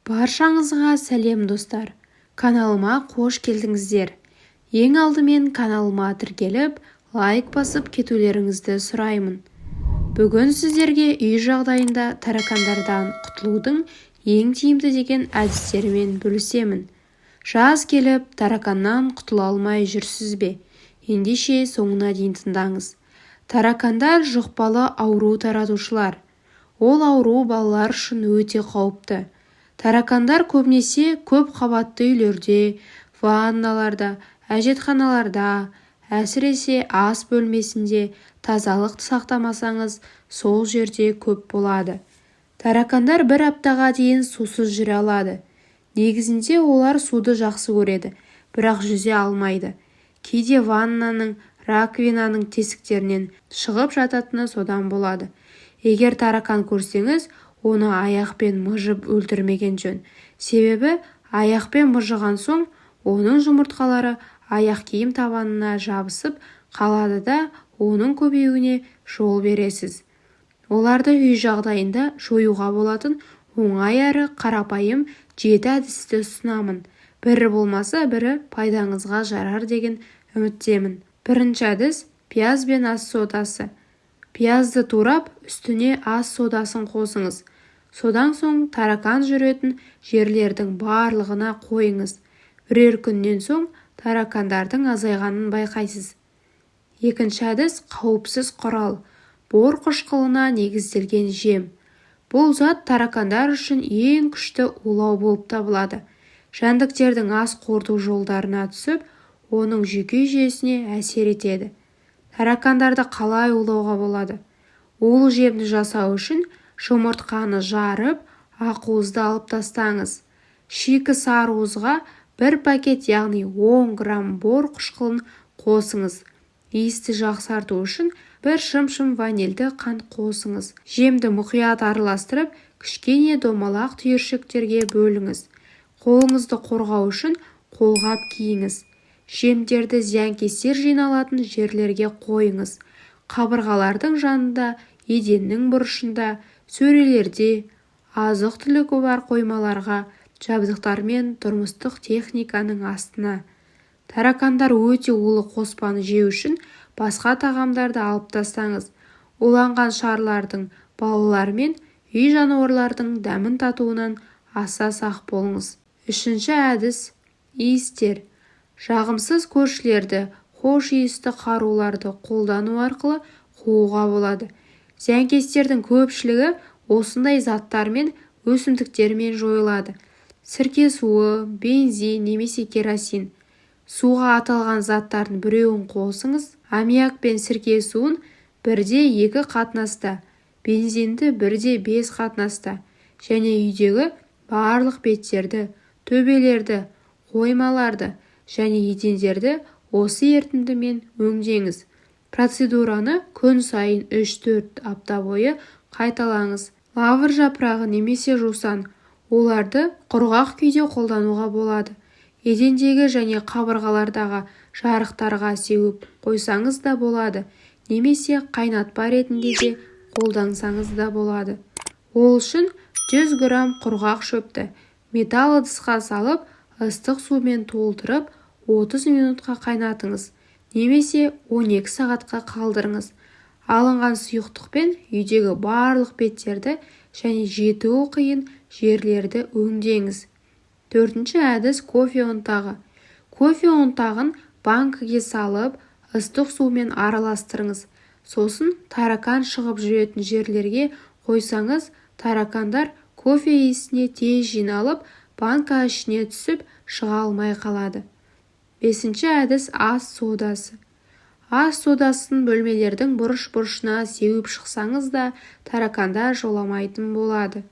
Баршаңызға сәлем, достар! Каналыма қош келдіңіздер! Ең алдымен каналыма тіркеліп, лайк басып кетулеріңізді сұраймын. Бүгін сіздерге үй жағдайында таракандардан құтылудың ең тиімді деген әдістерімен бөлісемін. Жаз келіп, тараканнан құтыла алмай жүрсіз бе? Ендеше соңына дейін тыңдаңыз. Таракандар – жұқпалы ауру таратушылар. Ол ауру балалар үшін өте қауіпті. Таракандар көбінесе көп қабатты үйлерде, ванналарда, әжетханаларда, әсіресе ас бөлмесінде тазалық сақтамасаңыз, сол жерде көп болады. Таракандар бір аптаға дейін сусыз жүре алады. Негізінде олар суды жақсы көреді, бірақ жүзе алмайды. Кейде ваннаның, раковинаның тесіктерінен шығып жататыны содан болады. Егер таракан көрсеңіз, оны аяқпен мыжып өлтірмеген жөн. Себебі аяқпен мыжыған соң оның жұмыртқалары аяқ киім табанына жабысып қалады да, оның көбеюіне жол бересіз. Оларды үй жағдайында жоюға болатын оңай әрі қарапайым жеті әдісті ұсынамын. Бірі болмаса, бірі пайдаңызға жарар деген үміттемін. Бірінші әдіс – пияз бен ас содасы. Пиязды турап, үстіне ас содасын қосыңыз. Содан соң таракан жүретін жерлердің барлығына қойыңыз. Бірер күннен соң таракандардың азайғанын байқайсыз. Екінші әдіс – қауіпсіз құрал, бор қышқылына негізделген жем. Бұл зат таракандар үшін ең күшті улау болып табылады. Жәндіктердің ас қорыту жолдарына түсіп, оның жүйке жүйесіне әсер етеді. Таракандарды қалай улауға болады? Улы жемді жасау үшін жұмыртқаны жарып, ақуызды алып тастаңыз. Шикі сары уызға бір пакет, яғни 10 грамм бор қышқылын қосыңыз. Иісті жақсарту үшін бір шымшым ванильді қант қосыңыз. Жемді мұқият араластырып, кішкене домалақ түйіршіктерге бөліңіз. Қолыңызды қорғау үшін қолғап киіңіз. Жемдерді зиянкестер жиналатын жерлерге қойыңыз: қабырғалардың жанында, еденнің бұрышында, сөрелерде, азық-түлігі бар қоймаларға, жабдықтар мен тұрмыстық техниканың астына. Таракандар өте улы қоспаны жеу үшін басқа тағамдарды алып тастаңыз. Уланған шарлардың балалар мен үй жануарларының дәмін татуынан аса сақ болыңыз. Үшінші әдіс – иістер. Жағымсыз көршілерді хош иісті қаруларды қолдану арқылы қууға болады. Зиянкестердің көпшілігі осындай заттармен, өсімдіктермен жойылады: сірке суы, бензин немесе керосин. Суға аталған заттардың біреуін қосыңыз. Аммиак пен сірке суын бірде екі қатынаста, бензинді бірде бес қатынаста және үйдегі барлық беттерді, төбелерді, қоймаларды және едендерді осы ерітіндімен өңдеңіз. Процедураны күн сайын 3-4 апта бойы қайталаңыз. Лавр жапырағы немесе жусан. Оларды құрғақ күйде қолдануға болады. Едендегі және қабырғалардағы жарықтарға сеуіп қойсаңыз да болады немесе қайнатпа ретінде де қолдансаңыз да болады. Ол үшін 100 грамм құрғақ шөпті металл ыдысқа салып, ыстық сумен толтырып, 30 минутқа қайнатыңыз немесе 12 сағатқа қалдырыңыз. Алынған сұйықтықпен үйдегі барлық беттерді және жетуі қиын жерлерді өңдеңіз. Төртінші әдіс – кофе ұнтағы. Кофе ұнтағын банкіге салып, ыстық сумен араластырыңыз. Сосын таракан шығып жүретін жерлерге қойсаңыз, таракандар кофе иісіне тез жиналып, банка ішіне түсіп, шыға алмай қалады. Бесінші әдіс – ас содасы. Ас содасын бөлмелердің бұрыш-бұрышына сеуіп шықсаңыз да, таракандар жоламайтын болады.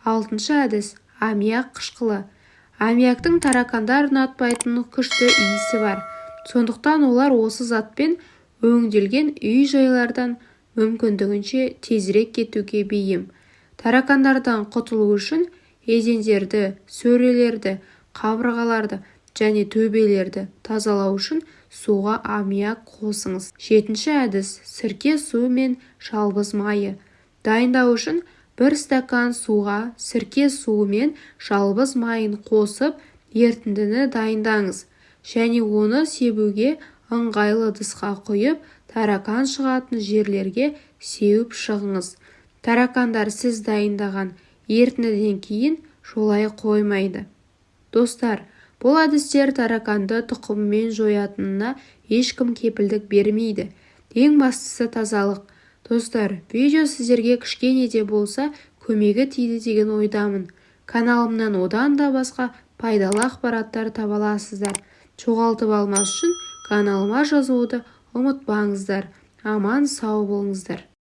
Алтыншы әдіс – аммиак қышқылы. Аммиактың таракандар ұнатпайтын күшті иісі бар. Сондықтан олар осы затпен өңделген үй-жайлардан мүмкіндігінше тезірек кетуге бейім. Таракандардан құтылу үшін едендерді, сөрелерді, қабырғаларды және төбелерді тазалау үшін суға аммиак қосыңыз. Жетінші әдіс – сірке суы мен жалбыз майы. Дайындау үшін Бір стакан суға сірке суы мен жалбыз майын қосып, ерітіндіні дайындаңыз және оны себуге ыңғайлы ыдысқа құйып, таракан шығатын жерлерге сеуіп шығыңыз. Таракандар сіз дайындаған ерітіндіден кейін жолай қоймайды. Достар, бұл әдістер тараканды тұқымымен жоятынына ешкім кепілдік бермейді. Ең бастысы тазалық. Достар, видео сіздерге кішкене де болса көмегі тиді деген ойдамын. Каналымнан одан да басқа пайдалы ақпараттар таба аласыздар. Жоғалтып алмас үшін каналыма жазылуды ұмытпаңыздар. Аман сау болыңыздар.